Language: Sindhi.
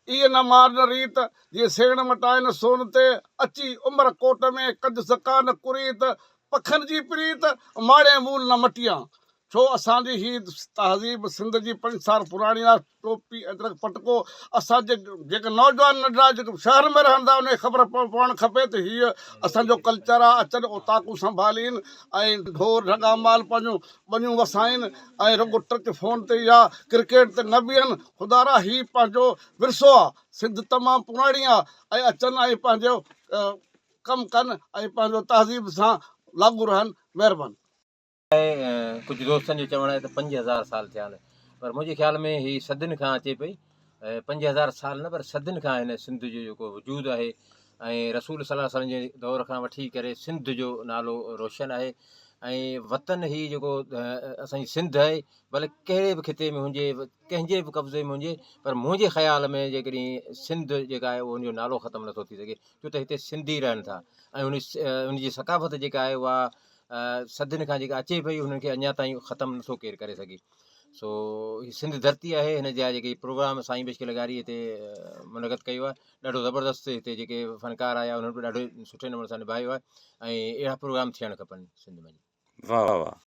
ايء نه مار نه ريت، جيئن سيڻ مٽائن سون تي، اچي عمر ڪوٽ ۾، ڪج سڪا نه ڪريت، پکن جي پريت، ماڙين مول نه مٽيان. ڇو اسان جي هي تهذيب سنڌ جي پنسار پراڻي آ، ٽوپي ادرڪ پٽڪو اسان جي جيڪي نوجوان ننڍڙا جيڪي شهر ۾ رهن ٿا انهن کي خبر پوڻ کپي ته هيء اسان جو ڪلچر آ، اچن اوطاقون سنڀالين ۽ ڍور ڍڳا مال پنهنجون ٻنيون وسائين ۽ رڳو ٽچ فون تي يا ڪرڪيٽ تي نه بيهن خدارا هي پنهنجو ورثو آ سنڌ تمام پراڻي آ ۽ اچن ۽ پنهنجو ڪم ڪن ۽ پنهنجو تهذيب سان لاڳو رهن مهرباني. ڪجهه دوستن جو چوڻ آهي ته 5000 سال ٿيا آهن پر منهنجي خيال ۾ هي صدين کان اچي پئي 5000 سال نه پر صدين کان هن سنڌ جو جيڪو وجود آهي ۽ رسول صلي الله وسلم جي دور کان وٺي ڪري سنڌ جو نالو روشن آهي ۽ وطن هي جيڪو اسانجي سنڌ آهي ڀلي ڪهڙي به خطي ۾ هجي ڪنهن جي به قبضي ۾ هجي پر منهنجي خيال ۾ جيڪڏهن سنڌ جيڪا آهي ان جو نالو ختم نٿو ٿي سگهي ڇو ته هتي سنڌي رهن ٿا ۽ ان جي ثقافت جيڪا آهي اها صدين کان جيڪا اچي پئي انهن کي اڃا تائين ختم نٿو ڪير ڪري سگهي سو هي سنڌ ڌرتي آهي هن جا جيڪي پروگرام سائين بشڪ لغاري هتي منعقد ڪيو آهي ڏاڍو زبردست هتي جيڪي فنڪار آيا انهن به ڏاڍو سٺي نموني سان نڀايو آهي ۽ اهڙا پروگرام ٿيڻ کپن سنڌ ۾ واھ واھ.